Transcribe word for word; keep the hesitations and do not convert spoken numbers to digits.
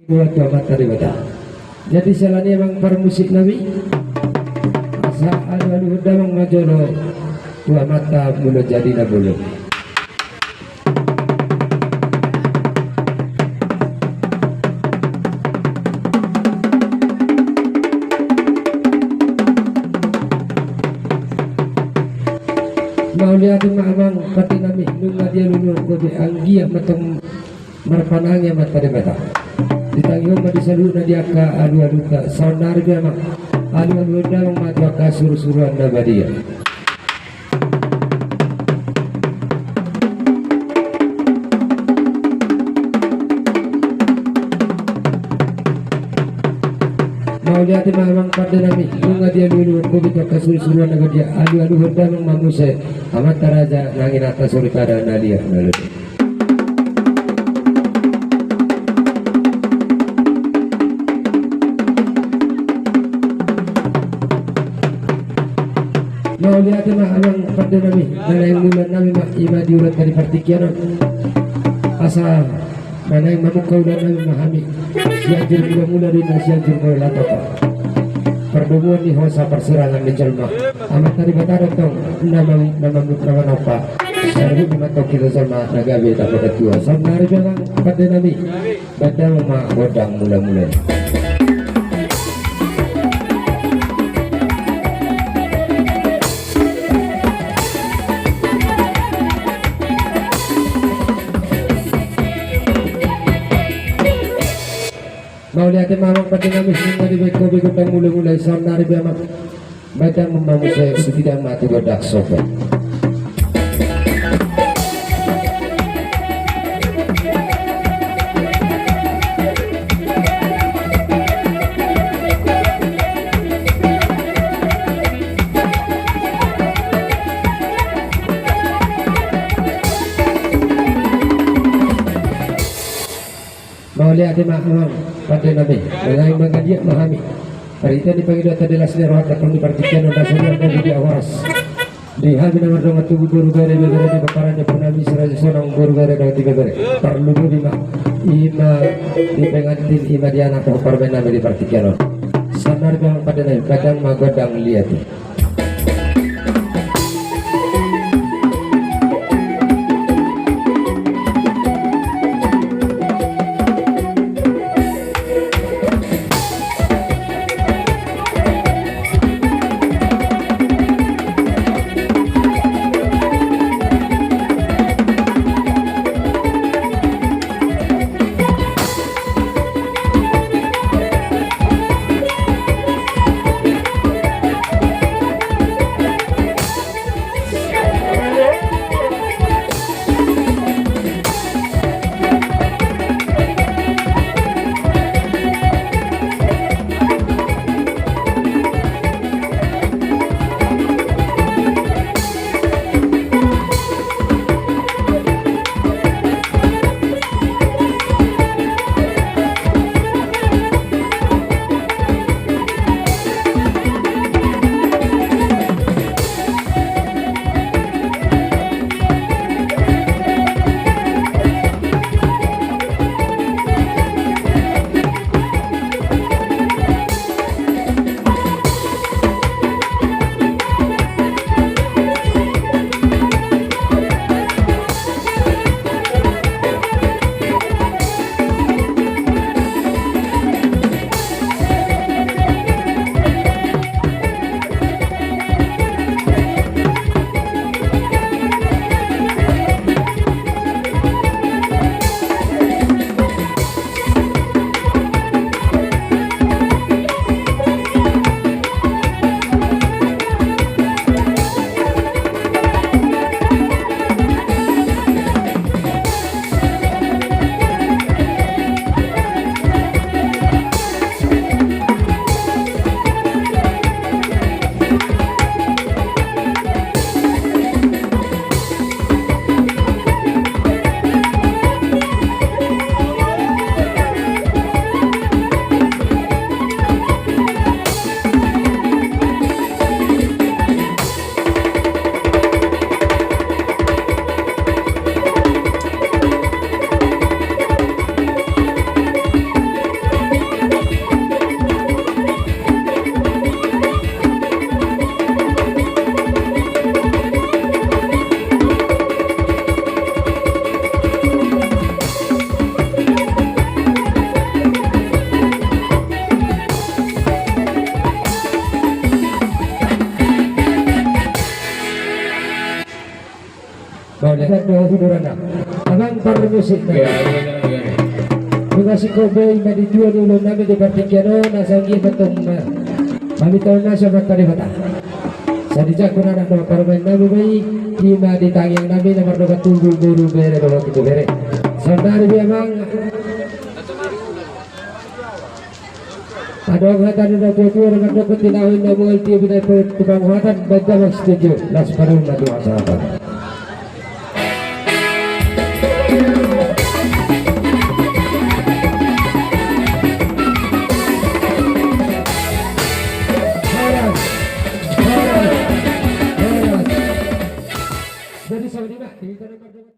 Buat tu Amanta Debata. Jadi siala ni i amang parmusik nami, asa alualuhon damang ma jolo tu Amanta Mulajadi Na Bolon. Mauliate ma amang pande nami, nunga dialualuhon be anggiat ma tong marpanangi Amanta Debata. Ditangihon ma di saluhutna di angka alualunta. Saonnari pe amang, alualuhon damang ma tu angka surusuruan na badia. Mauliate ma amang pande nami, nunga dialualuhon be tu angka surusuruan na badia. Alualuhon damang ma muse Amanta Raja nang Inanta Soripada na liat na lolo. Mauliate ma amang pande nami, na naeng mulaan nami ma i ma di ulaonta di partingkian on. Asa na naeng mamungka ulaon nami ma hami. Sianjur mulamula do inna, Sianjur Mula Topa. Pardomuan ni hosa parsirangan ni jolma, Amanta Debata do tong na mam-, na mam-, na manompa. Saluhutna ma tong hita jolma na gabe tapoda tua. Saonnari pe amang pande nami, bahen damang ma gondang mulamula i. Mauliate ma amang pande nami, nunga dibahen ho be gondang mulamula i. Saonnari pe amang, bahen damang ma muse, hutindang ma tu gondang sopa. Mauliate ma amang pande nami, na naeng mangaliat ma hami. Marhite ni pangidoanta di las ni rohanta tong di partingkian on, asa riang ma di horas. Di hami na mardongan tubu, boru, bere, ibebere, di pomparan ni ompu nami si Raja Sonang, boru, bere dohot ibebere. Parlumuli ma i ma di pengantin, i ma di anak dohot parumaen nami di partingkian on. Saonnari pe amang pande nami, bahen damang ma gondang liat i. parmusik. Nunga singkop be i ma di tua ni ulaon nami di partingkian on, asa anggiat ma tong ma maminta on ma sian Amanta Debata. Sai dijangkon anak dohot parumaen nami be i, i ma di tangiang nami na mardongan tubu, boru, bere dohot ibebere. Saonari be amang, adong hata ni natuatua na mandok, tinahun na mual tio binahen tu pamuhatan, baen damang sitio, las parumaen na tuasahaton. Horas, horas, horas. Jadi songon i ma, di tanah mardongan.